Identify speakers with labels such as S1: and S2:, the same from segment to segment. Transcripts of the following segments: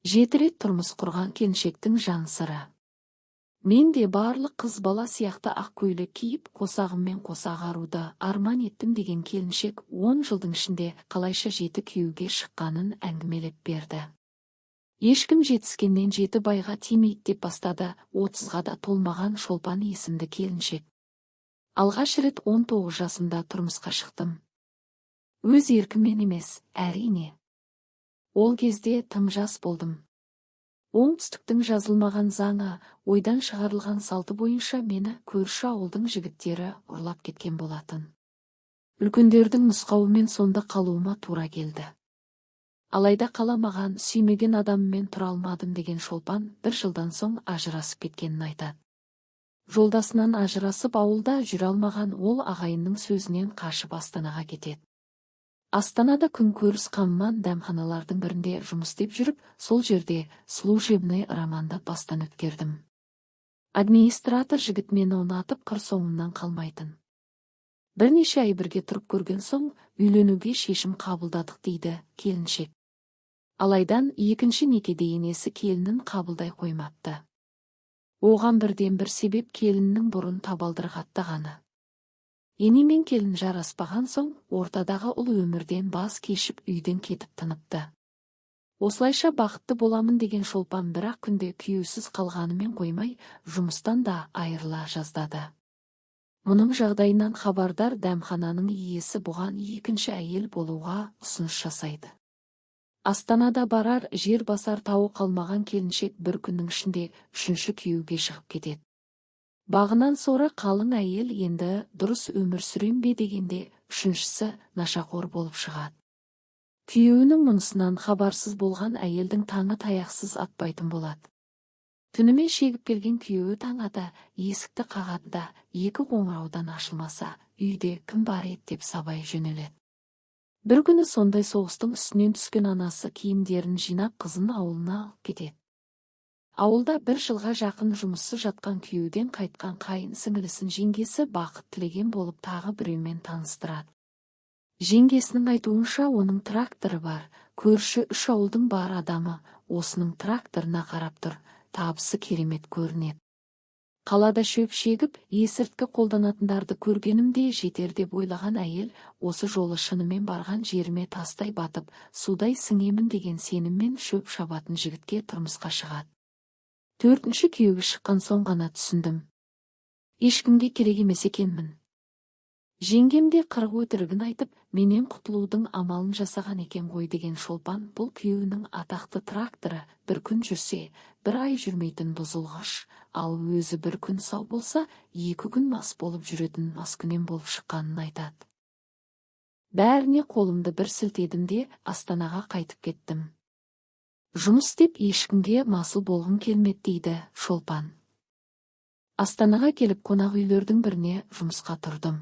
S1: Жеті рет тұрмыс құрған келіншектің жан сыры. Мен де барлық қыз бала сияқты ақ көйлек киіп, қосағыммен қоса ағаруды арман еттім деген келіншек 10 жылдың ішінде қалайша жеті күйеуге шыққанын әңгімелеп берді. Ешкім жетіскеннен жеті байға тимейді деп бастады 30-ға да толмаған Шолпан есімді келіншек. Алғаш рет 19 жасымда тұрмысқа шықтым. Өз еркіммен емес, әрине. Ол кезде тым жас болдым. Оңтүстіктің жазылмаған заңы, ойдан шығарылған салты бойынша мені көрші ауылдың жігіттері ұрлап кеткен болатын. Үлкендердің нұсқауымен сонда қалуыма тура келді. Алайда қаламаған, сүймеген адаммен тұра алмадым деген Шолпан бір жылдан соң ажырасып кеткенін айтады. Жолдасынан ажырасып ауылда жүре алмаған ол ағайынның сөзінен қашып Астанаға кетеді. Астанада күн көріс қамынан дәмханалардың бірінде жұмыс істеп жүріп, сол жерде служебный романды бастан өткердім. Администратор жігіт мені ұнатып, қыр соңымнан қалмайтын. Бірнеше ай бірге тұрып көрген соң, үйленуге шешім қабылдадық дейді келіншек. Алайдан екінші некеде енесі келінін қабылдай қоймапты. Оған бірден бір себеп келіннің бұрын табалдырық аттағаны. Ене мен келін жараспаған соң, ортадағы ұл өмірден баз кешіп үйден кетіп тыныпты. Осылайша бақытты боламын деген Шолпан бір-ақ күнде күйеусіз қалғанымен қоймай, жұмыстан да айырыла жаздады. Мұның жағдайынан хабардар дәмхананың иесі бұған екінші әйел болуға ұсыныс жасайды. Астанада барар жер басар тауы қалмаған келіншек бір күннің ішінде үшінші күйеуге шығып кетеді. Бағынан соры қалың әйел енді дұрыс өмір сүрем бе дегенде үшіншісі нашақор болып шығады. Күйеуінің мұнысынан хабарсыз болған әйелдің таңы таяқсыз атпайтын болады. Түнімен шегіп келген күйеуі таң ата есікті қағады да, екі қоңыраудан ашылмаса, үйде кім бар еді деп сабай жөнеледі. Бір күні сондай соғыстың үстінен түскен анасы киімдерін жинап қызын ауылына алып кетеді. Ауылда бір жылға жақын жұмыссыз жатқан күйеуден қайтқан қайын сіңілісін жеңгесі бақыт тілеген болып тағы біреумен таныстырады. Жеңгесінің айтуынша оның тракторы бар, көрші үш ауылдың бар адамы осының тракторына қарап тұр, табысы керемет көрінеді. Қалада шөп шегіп, есірткі қолданатындарды көргенім де жетер деп ойлаған әйел осы жолы шынымен барған жеріме тастай батып, судай сіңемін деген сеніммен шөп шабатын жігітке тұрмысқа шығады. Төртінші күйеуге шыққан соң ғана түсіндім. Ешкімге керек емес екенмін. Жеңгем де 40 өтірігін айтып, менен құтылудың амалын жасаған екен ғой деген Шолпан бұл күйеуінің атақты тракторы бір күн жүрсе, бір ай жүрмейтін бұзылғыш, ал өзі бір күн сау болса, 2 күн мас болып жүретін маскүнем болып шыққанын айтады. Бәріне қолымды бір сілтедім де Астанаға қайтып кеттім. Жұмыс істеп ешкімге масыл болғым келмеді дейді Шолпан. Астанаға келіп қонақ үйлердің біріне жұмысқа тұрдым.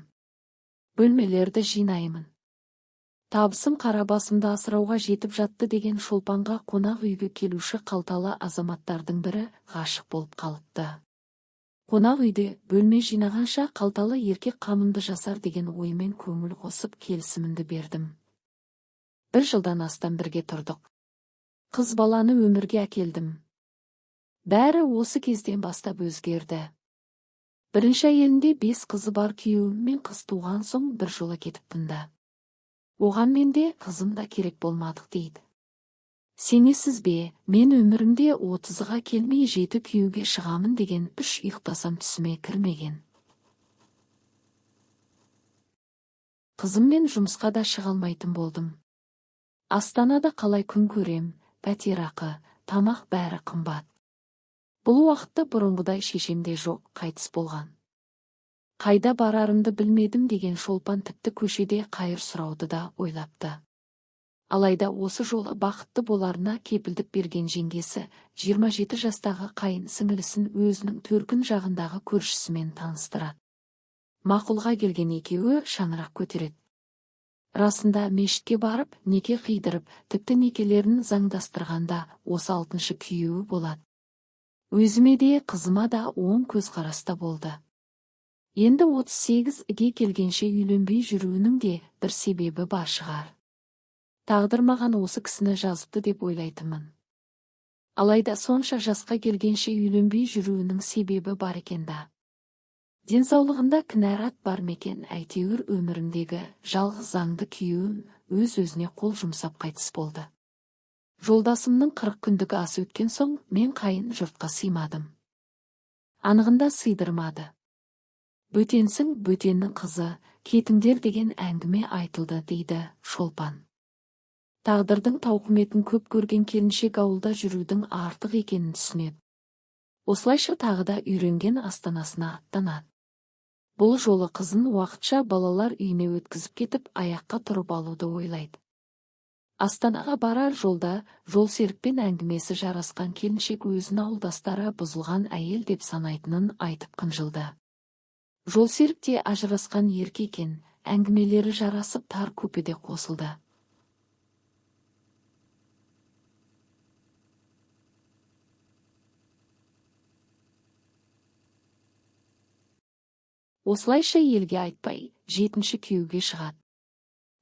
S1: Бөлмелерді жинаймын. Табысым қара басымды асырауға жетіп жатты деген Шолпанға қонақ үйге келуші қалталы азаматтардың бірі ғашық болып қалыпты. Қонақ үйде бөлме жинағанша қалталы еркек қамымды жасар деген оймен көңіл қосып келісімімді бердім. Бір жылдан астам бірге тұрдық. Қыз баланы өмірге әкелдім. Бәрі осы кезден бастап өзгерді. Бірінші әйелінде 5 қызы бар күйеуіммен қыз туған соң бір жола кетіп тынды. Оған мен де, қызым да керек болмадық дейді. Сенесіз бе, мен өмірімде 30-ға келмей 7 күйеуге шығамын деген 3 ұйықтасам түсіме кірмеген. Қызыммен жұмысқа да шыға алмайтын болдым. Астанада қалай күн көрем, пәтер ақы, тамақ бәрі қымбат. Бұл уақытта бұрынғыдай шешем де жоқ, қайтыс болған. Қайда барарымды білмедім деген Шолпан тіпті көшеде қайыр сұрауды да ойлапты. Алайда осы жолы бақытты боларына кепілдік берген жеңгесі 27 жастағы қайын сіңілісін өзінің төркін жағындағы көршісімен таныстырады. Мақұлға келген екеуі шаңырақ көтереді. Расында мешітке барып, неке қидырып, тіпті некелерін заңдастырғанда осы 6-шы күйеуі болады. Өзіме де, қызыма да оң көзқараста болды. Енді 38-ге келгенше үйленбей жүруінің де бір себебі бар шығар. Тағдыр маған осы кісіні жазыпты деп ойлайтынмын. Алайда сонша жасқа келгенше үйленбей жүруінің себебі бар екен да. Денсаулығында кінәрат бар ма екен, әйтеуір өмірімдегі жалғыз заңды күйеуім өз-өзіне қол жұмсап қайтыс болды. Жолдасымның 40 күндік асы өткен соң мен қайын жұртқа сыймадым. Анығында сыйдырмады. Бөтенсің, бөтеннің қызы, кетіңдер деген әңгіме айтылды, дейді Шолпан. Тағдырдың тауқыметін көп көрген келіншек ауылда жүрудің артық екенін түсінеді. Осылайша тағы да үйренген астанасына аттанады. Бұл жолы қызын уақытша балалар үйіне өткізіп кетіп, аяққа тұрып алуды ойлайды. Астанаға барар жолда жолсерікпен әңгімесі жарасқан келіншек өзін ауылдастары бұзылған әйел деп санайтынын айтып қынжылды. Жолсерік те ажырасқан еркек екен, әңгімелері жарасып тар купеде қосылды. Осылайша елге айтпай, 7-ші күйеуге шығады.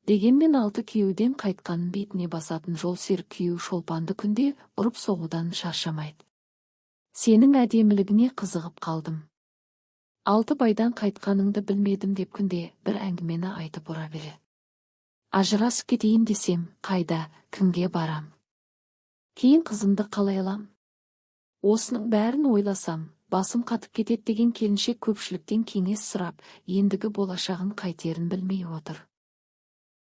S1: Дегенмен 6 күйеуден қайтқанын бетіне басатын жолсерік күйеу Шолпанды күнде ұрып соғудан шаршамайды. Сенің әдемілігіне қызығып қалдым. 6 байдан қайтқаныңды білмедім деп күнде бір әңгімені айтып ұра береді. Ажырасып кетейін десем, қайда, кімге барам? Кейін қызымды қалай алам? Осының бәрін ойласам, басым қатып кетеді деген келіншек көпшіліктен кеңес сұрап, ендігі болашағын қайтерін білмей отыр.